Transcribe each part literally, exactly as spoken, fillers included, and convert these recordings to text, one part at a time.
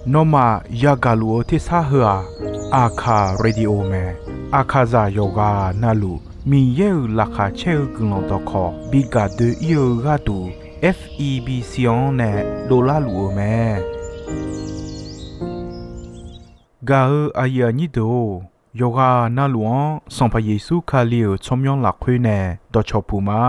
Nawmaf yagaq luf-eu tersar heu-aq, Aqkaq Radio mae. Aqkaqzaq yawqghaq navluf Miqyaer-euq laqkhaq caer-eu guiqlanq dawqkawq bi gaq doe-ir-eu gharduq, F E B C-anr nae dovlar luf-eu mae. Gaq-eu aqyuif aqnyir deuq-or, yawqghaq navluf-anr Sanqpaq Yeqsur Kali-euq tsawrmyanr lafkhoer nae dawqcawq puq ma.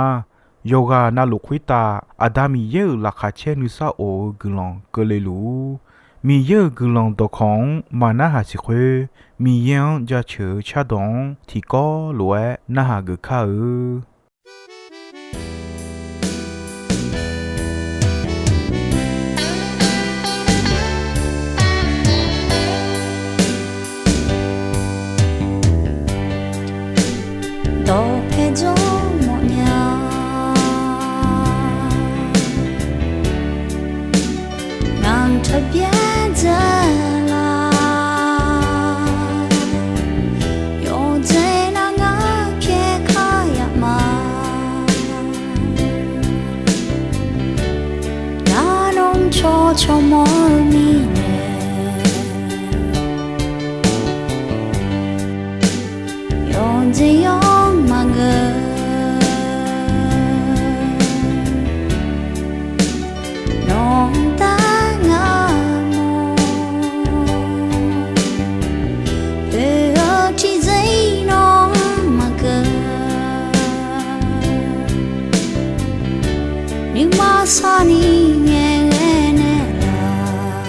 Yawqghaq navluf khoertav Aqda Miqyaer-euq laqkhaq caer nuisar of-eu guiqlanq keuvle luf-ur. Miqyaer-euq guiqlanq dawqkawq-anr maqnarhaq siq khoer, Miqyaer-anr jaceuq-eu cardawq-anr tiqkawv lof-aer narhaq geuf kar-eu. Dawqpae jawr mawfnya, ngaq-anr taqbyaer dzae la. Yawqjeq nar ngar pyaer kar yaf ma. Ngar nawr cawq cawq mawr-eu mirnae, yawqjeq yawq maqngeur. Nawq-anr dar ngar mawr, oe-eu tiqjeq-ir nawr maqkeuv. Nuima sarni ngaeqghae naeqlaf,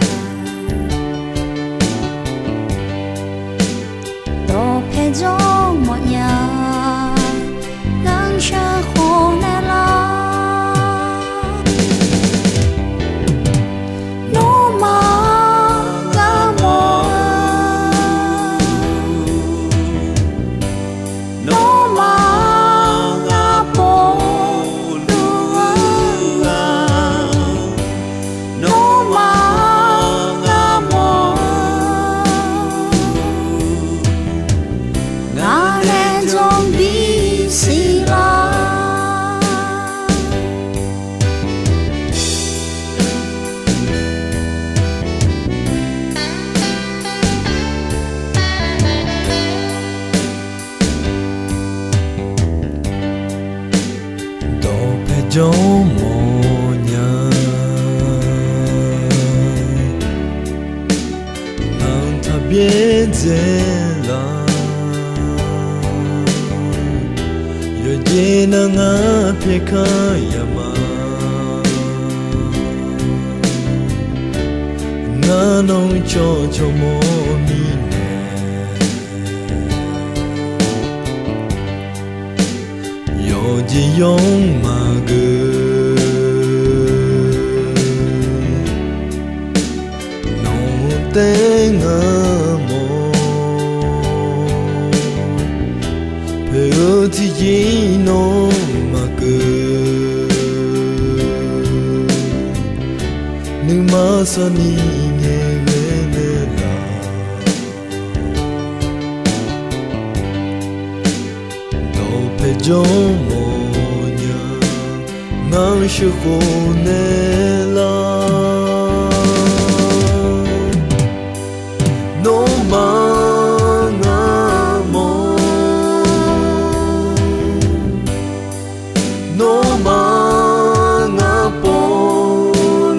dawqpae jawr mawfnya, ngar sheuqkhof naeqlaf. Nawmaf ngar mawr-eu, nawmaf ngar pov luf-eu, nawmaf ngar mawr-eu, ngaq nae jawr bisiq lar. Dawqpae jawr mawfnya, ngaq-anr taqbyaer dzae la. Yawqjeq nar ngar pyaer kar yaf ma. Ngar nawr cawq cawq mawr mirnae, yawqjeq yawq maqgeur. Nawq-anr taef ngar mawr, poeq-eu tiqjeq-ir nawr maqkeuv. Nuima sarni ngaeqghae naeqlaf, dawqpae jawr mawfnya, ngar sheuqkhof naeqlaf. Nawmaf ngar mawr, nawmaf ngar povluf-eu,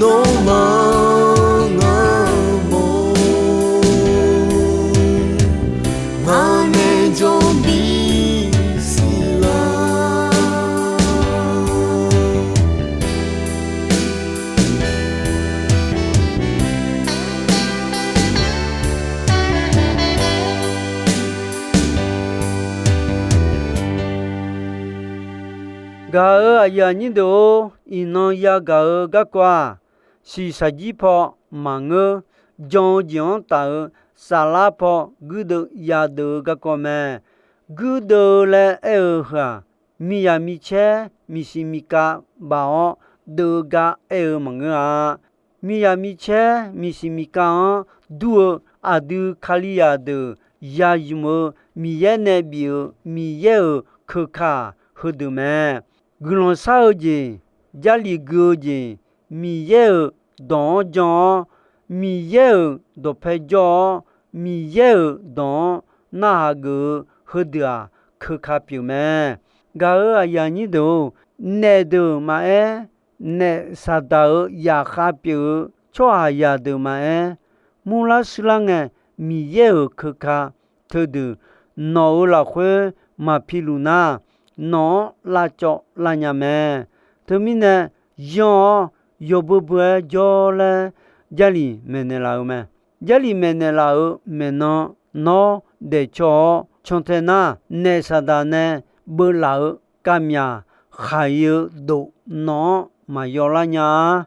nawmaf ngar mawr, ngaq nae jawr bisiq lar. Gaq-euq aqyuif aqnyir deuq-or, iqnan yagaq-eu garkawv-aq, shiqshaq jir paw maqngeur, jan-eu jeq-anr taf-euq saflar paw guirdeuv yadeuv-eu garkawv mae. Guirdeuv-eu laer aer-eu heu-aq, miqyaq micaer miqsiq miqkav baf-awr deuv-eu gar aer-eu maqngeur-a. Miqyaq micaer miqsiq miqkav-anr dur-eu aqdui Kalizaq deuq ya ymq-eu Miqyaer nae bif-euq Miqyaer-euq keuka-aq heudeuq mae. guiqlanq shar-eu jeq, Jarlif gui-eu jeq, Miqyaer-euq dawq-anr jan-awr, Miqyaer-euq dawqpae jawr-awr, Miqyaer-euq dawq-anr narhaq geuf-eu heudeuq-aq, keuka pyeuf mae. Gaq-euq aqyuif aqnyir deuq-or, naef deuq maqaer, naef Saqdaq-euq zaqkhav pyeuf-eu tsawrhaqzaq deuq maqaer, murlar shuirlar ngae, Miqyaer-euq keuka teudeuq nawq-euq lafkhoer maqpi luf nar, nawq-anr lavcawv lavnya mae. Teumirnae, yanr-awr yawbeu beu-aer jawr laer Jarlif maeqnaeq laf-eu mae. Jarlif maeqnaeq laf-euq maeqnan nawr daefcaw-awr cantae nar, naef Saqdaq nae beuvlaf-eu kavmyaq khaq-ir-eu dof nawq-anr maqyaw lar nya-a.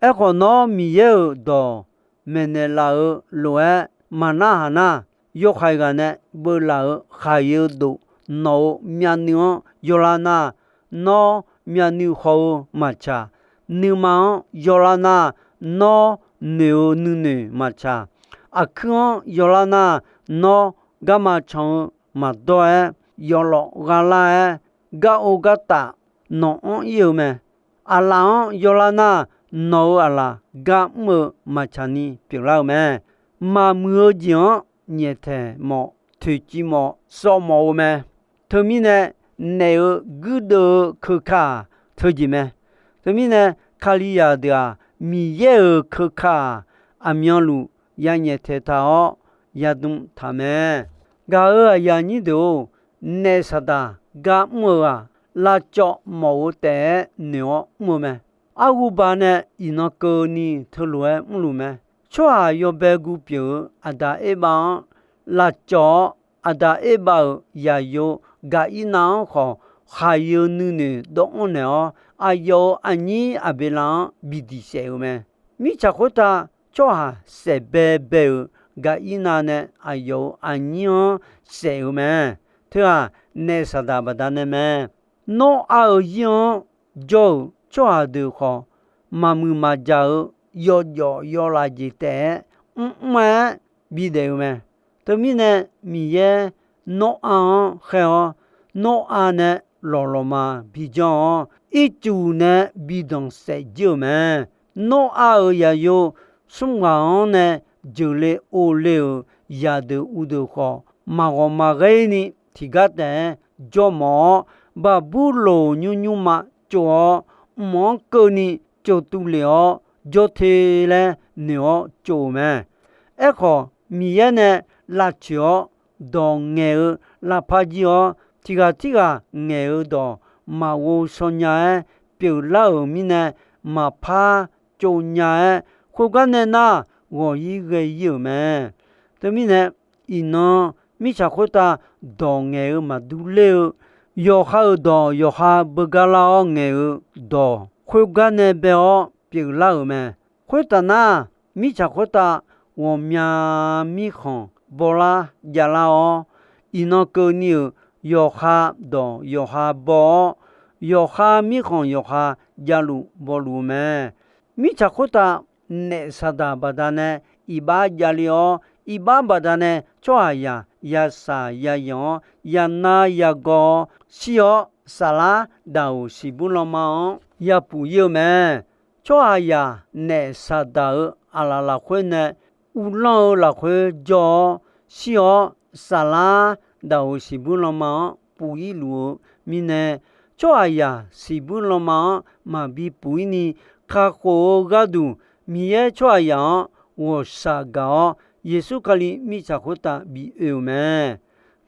Aerkhawf, nawr Miqyaer-euq dawq maeqnaeq laf-eu lof-aer maqnarhaq nar, yawhaiq ghaq nae beuvlaf-eu khaq-ir-eu dof nawq-euq myavnuiv-anr yawlar nar, nawr myavnuiv haw-eu maqtsaq. Nuima-anr yawlar nar, nawr noeq-eu nuinoeq maqtsaq. Aqkuir-anr yawlar nar, nawr garma can-eu maqdawr-aer, yawflawf gha lar-aer, gar ov gar taf nawq anr ir-eu mae. Aqlaf-anr yawlar nar, nawq-euq aqlaf gar mr-eu maqtsaq ni pyeuflar-eu mae. Maqmuiq-eu jeq-anr nyaeftaeq mawf, toeqciv mawf, sawv mawf-eu mae. Teumirnae, naef-euq guirdeuv-eu keuka-aq, teujeq mae. Teumirnae, Kalizaq deuq-aq, Miqyaer-euq keuka-aq, aqmyanluf ya nyaeftaeq taq-awr yadm taq mae. Gaq-euq aqyuif aqnyir deuq-or, naef Saqdaq gar mr-eu-aq, lavcawv mawf-eu taef-aer noeq-awr mr-eu mae. Arhuba nae iqnan keuvni teulof-aer mrluf mae. Tsawrhaq yawbae guv pyeuf-eu Aqdaq Erbav-anr lavcawv-awr, Aqdaq Erbav-euq yaqyo Gaqirnav-anr khawf, khaq-ir-eu nuinoeq dawvanr naeq-awr, aqyawf-euq aqnyir Aqbeqlav-anr bi diq saef-eu mae. Mirtsaq khoertav tsawrhaq saef baebae-euq Gaqirnav nae aqyawf-euq aqnyir-anr saef-eu mae. Teu-aq, naef Saqdaq baqdanae mae. Nawr-a-euq zir-anr jawr-euq tsawrhaq deuq khawf, maqmuiq maqjaq-eu yawjawf yawlaf jeq taef-aer mrmr-aer bidaef-eu mae. Teumirnae, Miqyaer Nawr-a-anr khaer-awr, Nawr-a nae lawqlawqma bijanr-awr, ircuf nae bidanq saef jir-euq mae. Nawr-a-euq yaqyo smr ghaq-anr nae jeuqle ovle-euq zaqdeuq uvdeuq khawf, maqghawq maqghaer ni tiqgar taef-aer jawr mawf-awr, Baqburloq nymr nymrma tsov-awr, mq-anr keuvni tsov tuv lef-awr jawr te laer noeq-awr tsov-euq mae. Aerkhawf, Miqyaer nae lavtsoeq-awr, dawq ngaeq-eu lavpar jir-awr, tiq ghaq tirghaq ngaeq-eu dawq maqghov shaw nya-aer pyeuflar-euq mirnae, maqpar tsov nya-aer, khoergar nae nar ghawq-ir ghae-ir-euq mae. Teumirnae, iqnan mirtsaq khoertav dawq ngaeq-eu maqdur ler-eu, yawqha-euq dawq yawqha beugar lar-awr ngaeq-eu dawq khoergar nae bae-awr pyeuflar-euq mae. Khoertaf nar, mirtsaq khoertav ghawqmya mirkhanq bawlar javlar-awr, iqnan keuvni-euq yawqha dawq yawqha baw-awr, yawqha mirkhanq yawqha javluf bawluf-eu mae. Mirtsaq khoertav naef Saqdaq baqdanae iqbax javle-awr, iqbax baqdanae tsawrhaqzaq yasaq yayanq-awr, yanar yagawr-awr shir-awr, saflar daq-euq siqbur lanma-anr yapuf-ir-eu mae. Tsawrhaqzaq naef Saqdaq-euq aqlaf lafkhoer nae uvlanr-eu lafkhoer jawr-awr shir-awr, saflar daq-euq siqbur lanma-anr puf-ir luf-eu mirnae, tsawrhaqzaq siqbur lanma-anr maqbi puf-ir ni kakhof-eu gharduq, Miqyaer tsawrhaqzaq-anr ghawqshaq gaq-awr, Yeqsur Kali mirtsaq khoertav bi oe-euq mae.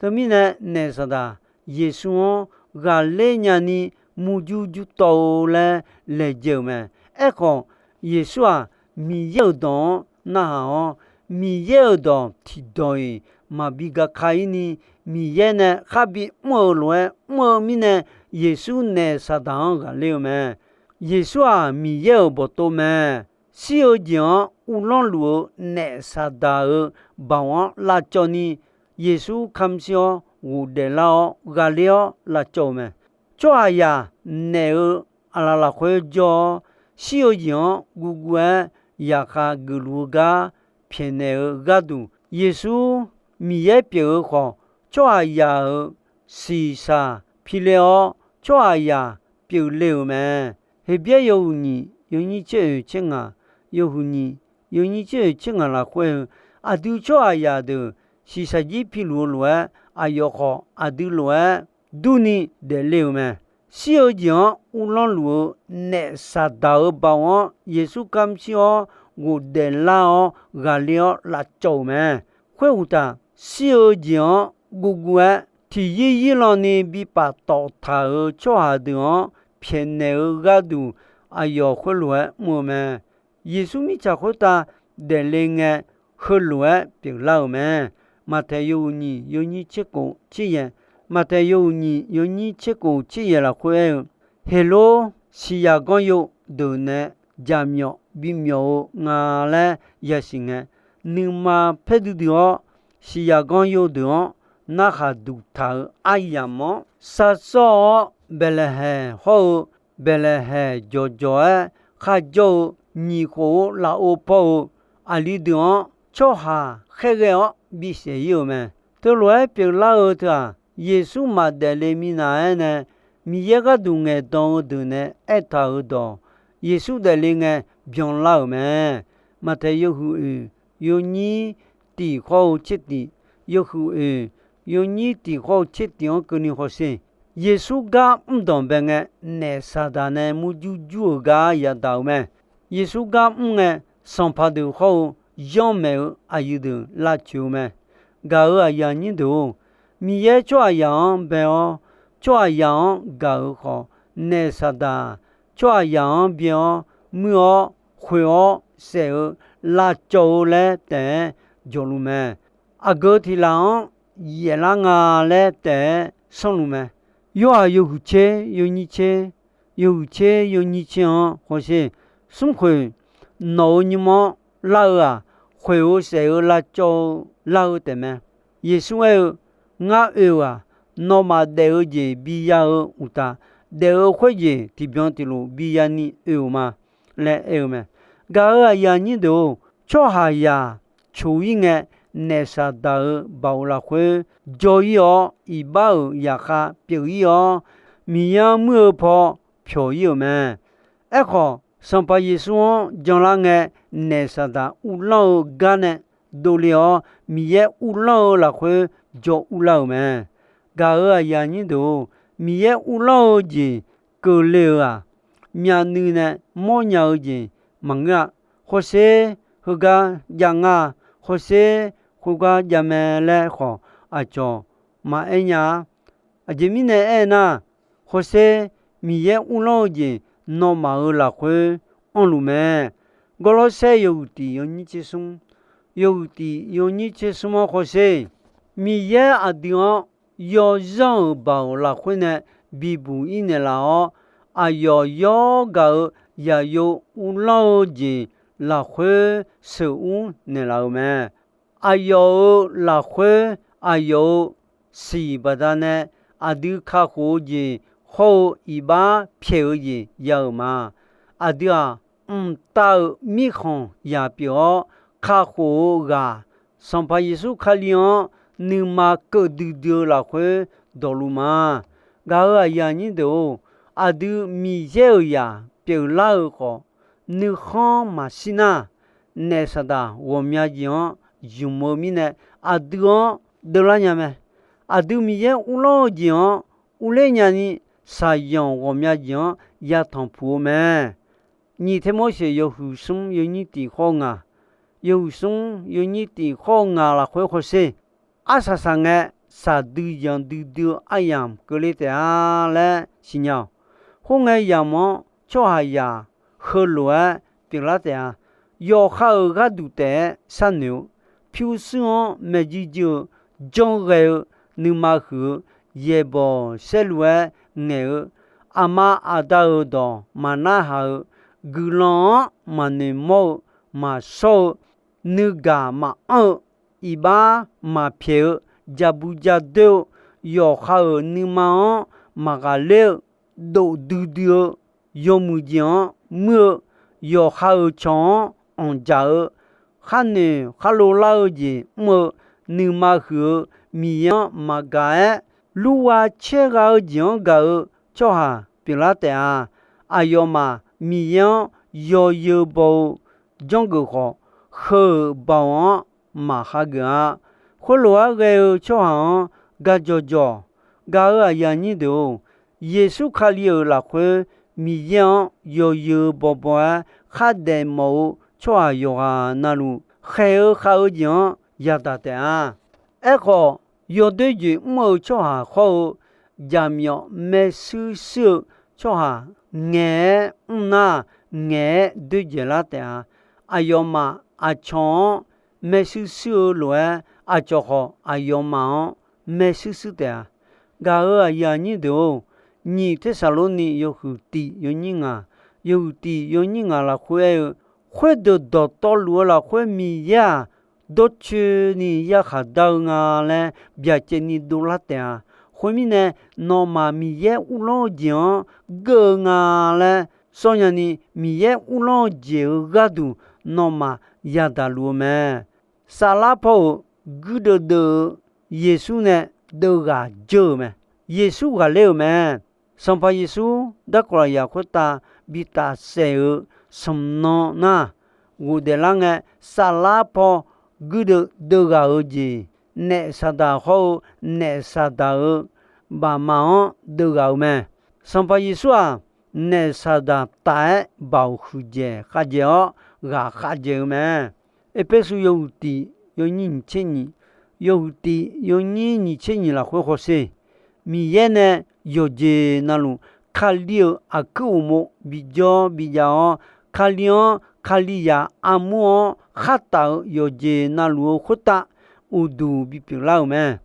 Teumirnae, naef Saqdaq Yeqsur-anr ghaqler nyani murjur jur tawv-eu laer laejae-euq mae. Aerkhawf, Yeqsur-aq, Miqyaer-euq dawq-anr narhaq-awr, Miqyaer-euq dawq tiqdawq-iq maqbi gaka-ir ni, Miqyaer nae kharbi mr-euq lof-aer mr-eu mirnae, Yeqsur naef Saqdaq-anr ghaqler-eu mae. Yeqsur-aq, Miqyaer-euq bawqtov mae. Shir-eu jeq-anr uvlanr luf-eu naef Saqdaq-euq baoq-anr lavcawv ni, Yeqsur kamq shir-awr ghofdaef lar-awr ghaqler-awr lavcawv-eu mae. Tsawrhaqzaq naef-eu aqlaf lafkhoer jawr-awr, shir-eu jeq-anr guvguv-aer yaqkhav geufluf-eu gar pyaeqnaeq-eu gharduq, Yeqsur Miqyaer pyeuf-eu khawf, tsawrhaqzaq-euq shiqshaq piler-awr, tsawrhaqzaq pyeufle-euq mae. Heqbyaer yawhuiq nyiq yawnyir tser oeq tser ngaq, yawhuiq nyiq yawnyir tser oeq tser ngaq lafkhoer-eu, aqdui tsawrhaqzaq deuq shiqshaq jir piluf-eu lof-aer, aqyawf khawf aqdui lof-aer durni daefle-euq mae. Shir-eu jeq-anr uvlanr luf-eu naef Saqdaq-euq baoq-anr Yeqsur kamq shir-awr ghofdaef lar-awr ghaqler-awr lavcawv-euq mae. Khoeruqtaf, shir-eu jeq-anr guvguv-aer tiqyir yirlan ni bi paftawf taq-euq tsawrhaq deuq-anr pyaeqnaeq-eu gharduq aqyawf khoerlof-aer mr-eu mae. Yeqsur mirtsaq khoertav daefle ngae, heulof-aer pyeuflar-euq mae. Maqtaeq yawhuiq nyiq yawnyir tser kof tser yaeq, Maqtaeq yawhuiq nyiq yawnyir tser kof tser yaeq lafkhoer aer-eu, Heqlor siqyaq ganr yov deuq nae jaqmyawf bimyawf-eu nga laer yasiq ngae, nuima paer duidui-awr, siqyaq ganr yov deuq-anr narhaq duq taq-euq aryamq-anr sar sawr-awr, Baeqlaeqhaeq hawr-eu Baeqlaeqhaeq jawqjawq-aer kharjawr-eu nyiq khof-eu lafov pawr-eu aqli deuq-anr tsawrhaq khaerghae-awr bisaef ir-euq mae. Teulof-aer pyeuflar-eu teu-aq, Yeqsur maqdaef le minav-aer nae Miqyaer gharduq ngaeqdan-eu deuq nae aertaq-euq dawq, Yeqsur daefle ngae byanlar-euq mae. Maqtaeq yawhuiq oeq yawnyir tiq khawr-eu tser tiq, yawhuiq oeq yawnyir tiq khawr-eu tser tiq-anr keuvni hawsher. Yeqsur gar mr danqbae ngae, naef Saqdaq nae murjur jur-euq gar yadaq-euq mae. Yeqsur gar mr ngae, sanqpaq deuq hawr-eu yanrmaeq-eu aqyuif deuq lavcoeq-eu mae. Gaq-euq aqyuif aqnyir deuq-or, Miqyaer tsawrhaqzaq-anr bae-awr, tsawrhaqzaq-anr gaq-euq khawf, naef Saqdaq tsawrhaqzaq-anr byae-awr, muir-awr, khoeq-awr saef-eu lavcawv-eu laer taef-aer jawqluf mae. Aqgeu tiq laf-anr yaeflar nga laer taef-aer sanrluf mae. Yorhaq yawhuiq tser yawnyir tser, yawhuiq tser yawnyir tser-anr hawsher. Smrkhoeq nawq-euq nymr-anr lar-eu-aq, khoeq-eu saef-eu lavcawv-eu lar-eu taefmae. Yeqsur aer-eu, Ngar oe-eu-aq, nawmaf daef-eu jeq biya-eu uqtaf, daef-eu khoerjeq tiqbyan tiqlof biyani oe-euq ma laer aer-eu mae. Gaq-euq aqyuif aqnyir deuq-or, tsawrhaqzaq coq-ir ngae, naef Saqdaq-euq baoq lafkhoer jawr-ir-awr, iqbax-euq zaqkhav pyeuf-ir-awr, Miqyaer-anr muir-eu paw pyawq-ir-euq mae. Aerkhawf, Sanqpaq Yeqsur-anr janlar ngae, naef Saqdaq uvlanr-eu gar nae dovle-awr, Miqyaer uvlanr-eu lafkhoer jawr uvlar-euq mae. Gaq-euq aqyuif aqnyir deuq-or, Miqyaer uvlanr-eu jeq keuvle-eu-aq, myavnuiv nae mawrnya-eu jeq maqngeur-a. Hawsher, heugar jav ngar-a, hawsher, khoergar jav mae laer khawf, aqcawq maqaer nya-a. Aqjeq mirnae aernar, hawsher, Miqyaer uvlanr-eu jeq nawmaf-euq lafkhoer anrluf mae. Gawrlawrsaer yawhuiq tiq yawnyir tser smr, yawhuiq tiq yawnyir tser smr-anr hawsher, Miqyaer aqdui-anr yawzanr-euq baoq lafkhoer nae bibuq-ir naeqlaf-awr, aqyawf yawr gaq-euq yaqyo uvlanr-eu jeq lafkhoer sheuqur naeqlaf-euq mae. Aqyawf-euq lafkhoer, aqyawf-euq siq baqdanae aqdui kakhof-eu jeq hawr-eu iqbax pyaeq-eu jeq ya-euq ma. Aqdui-aq, mqtav-euq mirkhanq yaq pyeuf-awr, kakhof-eu ghaq, Sanqpaq Yeqsur Kali-anr nuima keuv duidui-eu lafkhoer dawqluf ma. Gaq-euq aqyuif aqnyir deuq-or, aqdui Miqyaer-euq zaq pyeuflar-eu khawf, nuikhanr maqshir nar, naef Saqdaq ghawqmya jeq-anr zmq-eu mirnae, aqdui-anr deuvlar nya mae. Aqdui Miqyaer uvlanr-eu jeq-anr urler nyani, shaqzanq ghawqmya jeq-anr yatanq puq-eu mae. Nyiq Tirmorseq yawhuiq smr yawnyir tiq khawr ngaq, yawhuiq smr yawnyir tiq khawr ngaq lafkhoer hawsher, arsaq saqngae, shaqdui yanq duidui-eu aryamq keuvle taef-a laer siqnya-awq. Khoerngae, yamq-anr tsawrhaqzaq heulof-aer pyeuflar taef-a. Yawqha-euq gharduq taef-aer sharnoeq-eu, pyurshuir-anr maeqjuir juir-eu, janrghae-eu, nuima huiq-eu, yaeqbawq saerlu-aer ngaeq-eu, aqma aqda-euq dawq maqnarhaq-eu, guiqlanq-anr maqnoeq mawr-eu, maqshawr-eu, nuigaq maqanr-eu, iqbax maqpyaeq-eu, jabu jadoer-eu, yawqha-euq nuima-anr maqghaqler-eu, dofdui dui-eu, yawmuiq jeq-anr muir-eu, yawqha-euq cawq-anr anqjaq-eu, khar noeq khar lo lar-eu jeq mr-eu, nuima huiq-eu, Miqyaer-anr maqgaq-aer, lurgha caergha-eu jeq-anr gaq-eu tsawrhaq pyeuflar taef-a. Aqyawfmaf Miqyaer-anr yawzeu baw-eu janrgeuf khawf, heu-euq baoq-anr maqhageuf-a. Khoerlof-aer ghae-eu tsawrhaq-anr gaq jawqjawq. Gaq-euq aqyuif aqnyir deuq-or, Yeqsur Kali-euq lafkhoer Miqyaer-anr yawzeu bawbaw-aer khardaef mawf-eu tsawrhaq yawqghaq na luf, khaeq-eu khav-eu jeq-anr yadaq taef-a. Aerkhawf, yawdoer jeq mr-eu tsawrhaq hawr-eu, jaqmyawf maershuir shuir-eu tsawrhaq ngaeq-aer mr nar, ngaeq-aer doerdzaeq lar taef-a. Aqyawfmaf aqcawq-anr maershuir shuir-eu lof-aer, aqcawq khawf aqyawfmaf-anr maershuir shuir taef-a. Gaq-euq aqyuif aqnyir deuq-or, nyiq Tersaqlorni yawhuiq tiq yawnyir ngaq, yawhuiq tiq yawnyir ngaq lafkhoer aer-eu, khoerdeuq dawqtawvluf-eu lafkhoer Miqyaer-aq, dawrcoeni yarkhaq dar-eu nga laer byacaevni dovlar taef-a. Khoermirnae, nawmaf Miqyaer uvlanr-eu jeq-anr geur-eu nga laer sawr nyani, Miqyaer uvlanr-eu jeq-euq gharduq nawmaf yadaq luf-eu mae. Saflar paw-euq guirdeuv deuv-eu Yeqsur nae deuvghaq dzeur-euq mae. Yeqsur ghaqler-euq mae. Sanqpaq Yeqsur darkawq lafyaq khoertav bi tafsaef-eu smq nan nar, ghofdaef lar ngae, saflar paw guirdeuv deuvghaq-eu jeq, naef saqdaq hawr-eu naef saqdaq-euq baqma-anr deuvghaq-eu mae. Sanqpaq Yeqsur-aq, naef saqdaq taf-aer baoq huiqdzaeq khavdzaeq-awr ghaq khavdzaeq-eu mae. Erpersu yawhuiq tiq yawnyir nyiq tser nyiq, yawhuiq tiq yawnyir nyiq tser nyiq lafkhoer hawsher. Miqyaer nae yawqjeq na luf Kali-euq aqkuir uqmov bijawr bijav-awr, Kali-anr Kalizaq armur-anr khar taf-eu yawqjeq na luf-eu khoertav uqduq bipyeuf lar-euq mae.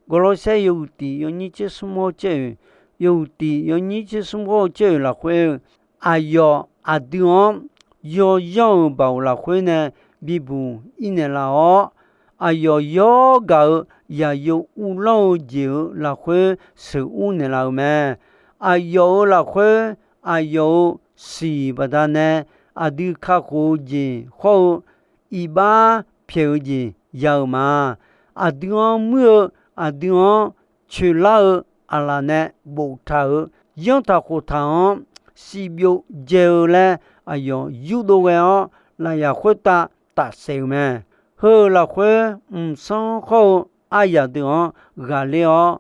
Gawrlawrsaer yawhuiq tiq yawnyir tser smr hawr caer-oe, yawhuiq tiq yawnyir tser smr hawr-eu caer-oe lafkhoer, aqyawf aqdui-anr yawyanr-euq baoq lafkhoer nae bibuq ir naeqlaf-awr, aqyawf yawr gaq-eu yaqyo uvlanr-eu jeq-euq lafkhoer sheuqur naeqlaf-euq mae. Aqyawf-euq lafkhoer, aqyawf-euq siq baqdanae aqdui kakhof-eu jeq hawr-eu iqbax pyaeq-eu jeq ya-euq ma. Aqdui-anr muir-eu, aqdui-anr coeqlar-eu aqlaf nae boftaq-euq, yanrtaq khoftaq-anr shivbyov dzae-eu laer aqyawf yurdov ghae-awr, lafyaq khoertav tafsaef-euq mae. Heu-euq lafkhoer, mqsanr hawr-eu aryaq deuq-anr ghaqler-awr,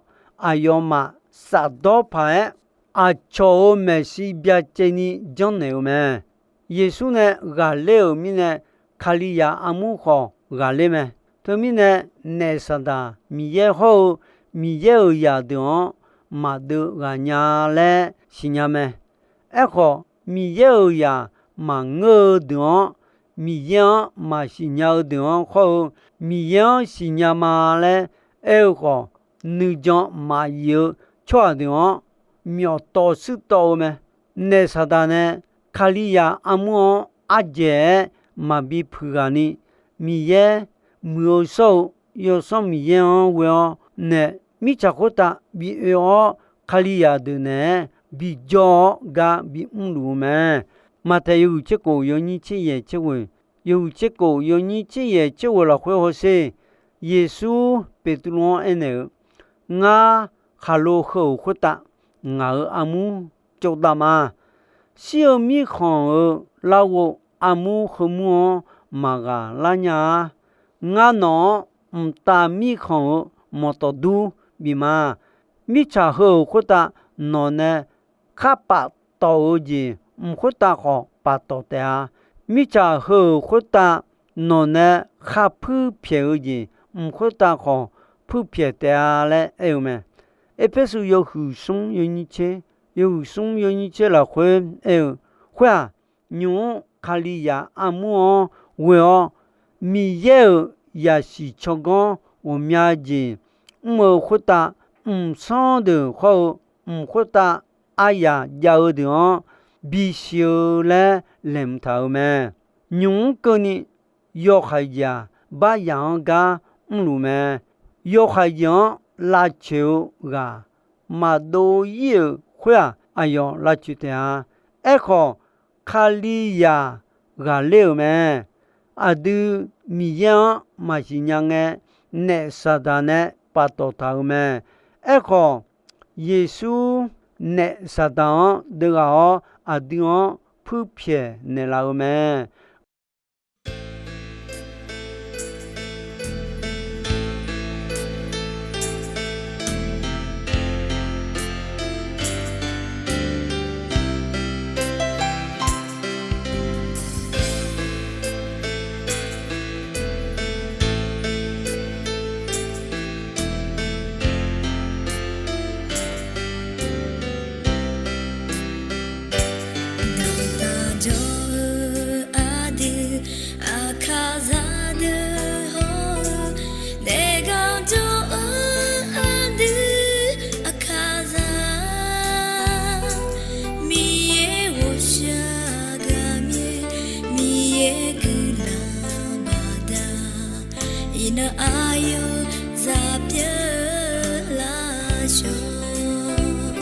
aqyawfmaf shafdawr paq-aer aqcawq-euq maeqshi byacaevni janrnaeq-eu mae. Yeqsur nae ghaqler-euq mirnae, Kalizaq armur khawf ghaqler mae. Teumirnae, naef saqdaq Miqyaer hawr-eu Miqyaer-euq zaqdeuq-anr maqdeuv ghaq nya laer siqnya mae. Aerkhawf, Miqyaer-euq zaq maqngeur-eu deuq-anr, Miqyaer-anr maqsiq nya-eu deuq-anr hawr-eu, Miqyaer-anr siqnya ma laer aer-eu khawf, nuijan maqyif-eu tsawrhaq deuq-anr myawf tawv shuir tawv-eu mae. Naef saqdaq nae Kalizaq armur-anr ardzaeq-aer maqbi puiq ghaq ni, Miqyaer muiq-eu shawr-eu Yawsanr Miqyaer-anr ghoe-awr nae, mirtsaq khoertav bi oe-awr, Kalizaq deuq naeq-aer bijawr-awr gar bimr luf-eu mae. Maqtaeq yawhuiq tser kof yawnyir tser yaeq tser ghoeq, yawhuiq tser kof yawnyir tser yaeq tser ghoeq lafkhoer hawsher. Yeqsur Beqtuvluv-anr aernaeq-eu, Ngar khaqlo heu-euq khoertav ngaq-euq armur cawv dav ma. Shir-eu mirkhanq-euq larghov armur heumur-anr maqghaq lar nya-ar. Ngar nawq-anr mqtav mirkhanq-euq manqtawf dur bif ma. Mirtsaq heu-euq khoertav nawq nae khar paftawf-eu jeq, mq khoertav khawf paftawf taef-a. Mirtsaq heu-euq khoertav nawq nae khar puir pyaeq-eu jeq, mq khoertav khawf puir pyaeq taef-a laer aer-eu mae. Erpersu yawhuiq smr yawnyir tser, yawhuiq smr yawnyir tser lafkhoer aer-eu, Khoer-aq, nymq-mr Kalizaq armur-anr ghoe-awr, Miqyaer-euq zaqsiq tsawrganr ghawqmya jeq mr-eu khoertav, mqsanr deuq hawr-eu mq khoertav aryaq jav-eu deuq-anr bisiq-eu laer laeqhmq taq-euq mae. Nymq-mr keuvni yawhaiq jeq-aq, baryaq-anr gar mrluf mae. Yawhaiq jeq-anr lavcoeq-eu ghaq maqdov ir-euq khoer-aq, aqyawf lavcoeq taef-a. Aerkhawf, Kalizaq ghaqler-euq mae. Aqdui Miqyaer-anr maqsiq nya ngae, naef Saqdaq nae paftawf taq-euq mae. Aerkhawf, Yeqsur naef Saqdaq-anr deuv ghaq-awr, aqdui-anr puirpyaeq naeqlaf-eu mae. Dawqtaq jawr-eu aqdui, aqkaqzaq deuq hawr-eu, daefganr jawr-eu aqdui, aqkaqzaq, Miqyaer ghawqshaq gaqmyaer, Miqyaer guiqlanq baqda, iqnan aqyawf zaq pyeuf lavshawr.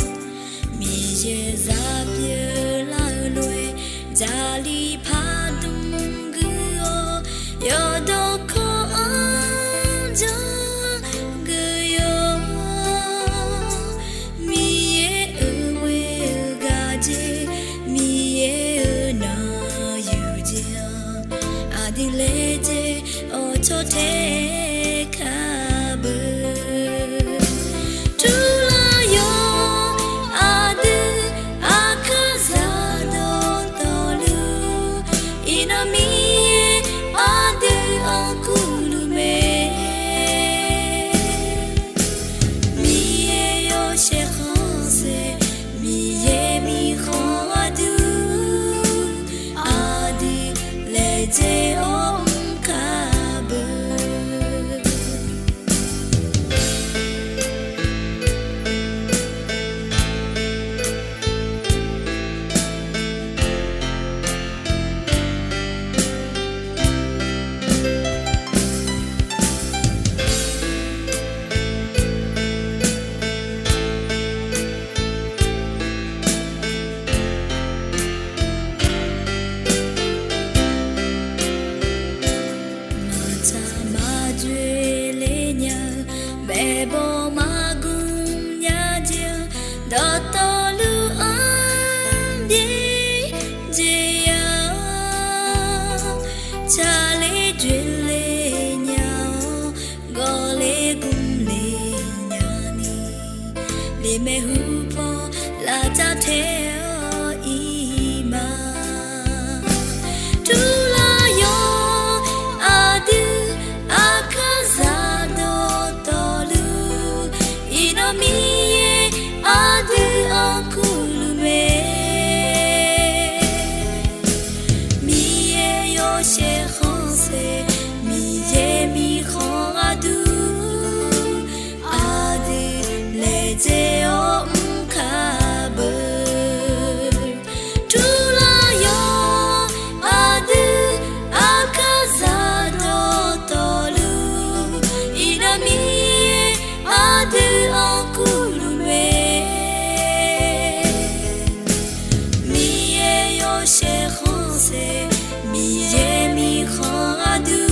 Miqyaer zaq pyeuf lar-eu lof-aer, jaqli pardmq gui-awr, yawqdawqkawq-anr janrgui-awr, Miqyaer-euq ghoe-eu gaqjeq, Miqyaer-euq nanqyuq jeq-anr, aqdui laejae-awr tsawrtae kar beu. Turlar yawq aqdui, aqkaqzaq dawqtawvluf, iqnan Miqyaer aqdui-anr kurluf mae. Miqyaer yawshaef khanqsaer, Miqyaer mirkhanq aqdui, aqdui laejae-awr mr kar beu. Maqtsaq maqjoe le nya-eu, maeqbawq maqgmq nya jeq-anr, dawqtawvluf-anr byaerdzae ya-awr, tsaqler joe le nya-awr, gawqler gmq le nya ni, lemaeq hupaw lavtav tae-awr iq ma. Turlar yawq aqdui, aqkaqzaq dawqtawvluf, iqnan Miqyaer aqdui-anr kurluf mae. Miqyaer yawshaef khanqsaer, Miqyaer mirkhanq aqdui, aqdui laejae-awr mr kar beu. Turlar yawq aqdui, aqkaqzaq dawqtawvluf, iqnan Miqyaer aqdui-anr kurluf mae. Miqyaer yawshaef khanqsaer, Miqyaer mirkhanq aqdui,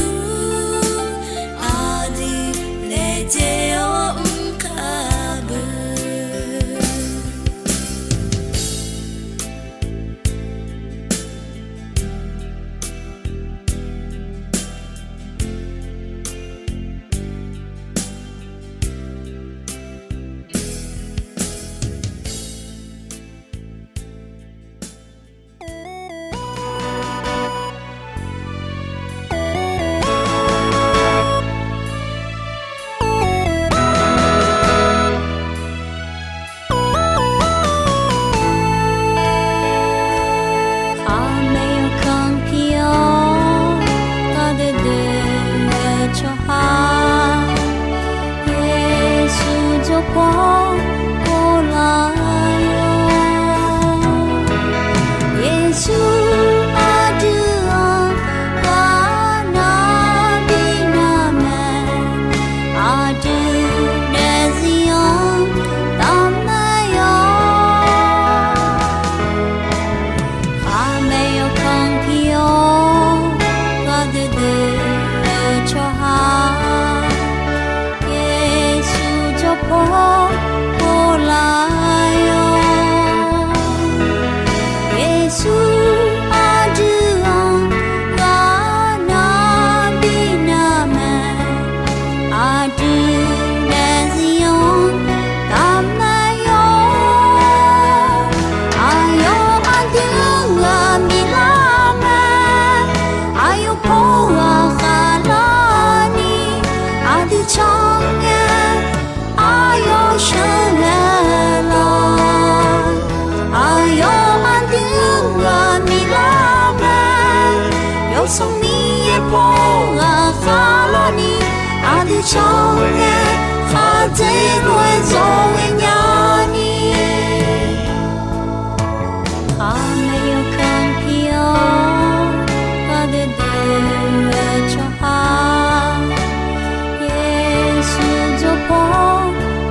aqdui laejae-awr mr kar beu. Yawsanr Miqyaer paw ghaqkhav lawrni, aqdui cangae khar dzaeq lof-aer zawq ghaenya ni. Khaqmae yawkanr pir-awr, gharduq deuq-eu tsawrhaq, Yeqsur jawrpaw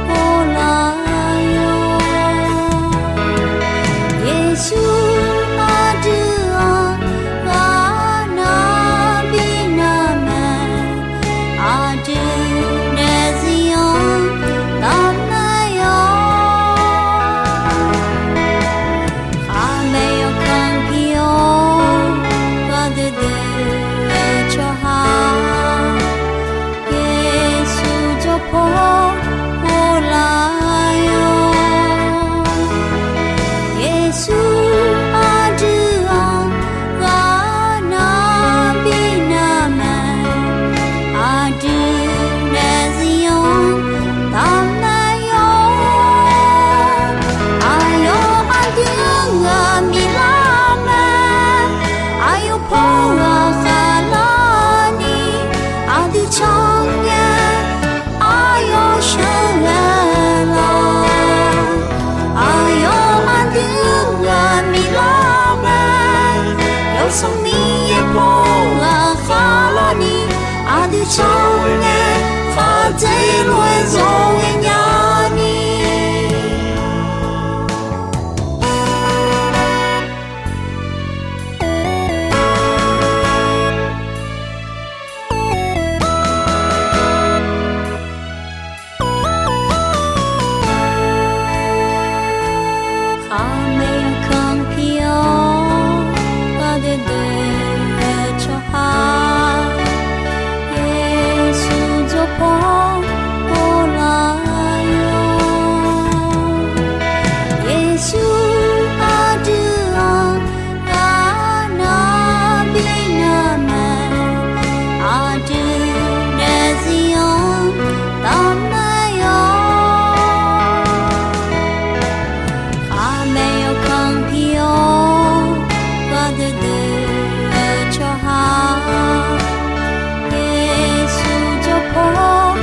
ghoflar-awr. Yeqsur aqdui-anr ghaqnav bi navmae, aqdui daefzir-anr tavmae-awr. Khaqmae yawkanr pir-awr, gharduq deuq-eu tsawrhaq, Yeqsur jawrpaw ghoflar-awr. Yeqsur aqdui-anr ghaqnav bi navmae, aqdui daefzir-anr tavmae-awr. Aqyawf aqdui-anr ghaq miqlar mae, aqyawf paw ghaqkhav lawrni, aqdui cangae aqyawf sheuqghae lawq. Aqyawf aqdui-anr ghaq miqlar mae, Yawsanr Miqyaer paw ghaqkhav lawrni, aqdui cangae khar dzaeq lof-aer zawq ghaenya ni. Khaqmae yawkanr pir-awr, gharduq deuq-eu tsawrhaq, Yeqsur jawrpaw ghoflar-awr. Yeqsur aqdui-anr ghaqnav bi navmae, aqdui daefzir-anr tavmae-awr. Khaqmae yawkanr pir-awr, gharduq deuq-eu tsawrhaq, Yeqsur jawrpaw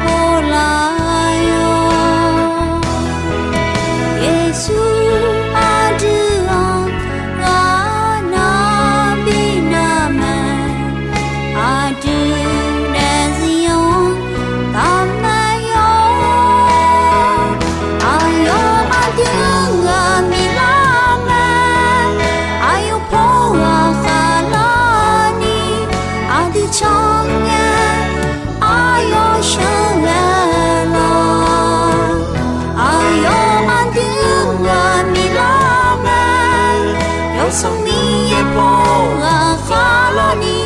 ghoflar-awr. Yeqsur aqdui-anr ghaqnav bi navmae, aqdui daefzir-anr tavmae-awr. Aqyawf aqdui-anr ghaq miqlar mae, aqyawf paw ghaqkhav lawrni, aqdui cangae aqyawf sheuqghae lawq. Aqyawf aqdui-anr ghaq miqlar mae, Yawsanr Miqyaer paw ghaqkhav lawrni,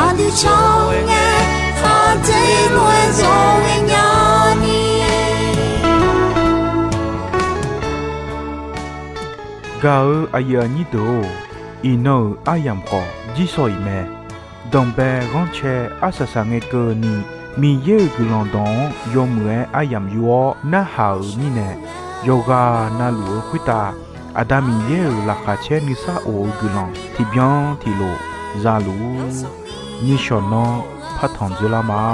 aqdui cangae khar dzaeq lof-aer zawq ghaenya ni. Gaq-eu aqyuif aqnyir deuq-or, iqnan-euq aryamq khawf jirsawq iq mae. Danqbae ghanrcae arsaq saqngae keuvni, Miqyaer-euq guiqlanq dawq-anr yawmuiq-aer aryamq yur-awr narhaq-euq mirnae, yawqghaq navluf-eu khoertav Aqda Miqyaer-euq laqkhaq caer nuisar of-eu guiqlanq tiqbyan tiqlof zaluf-ur. Nishawq nanr partanq dzeurlar ma.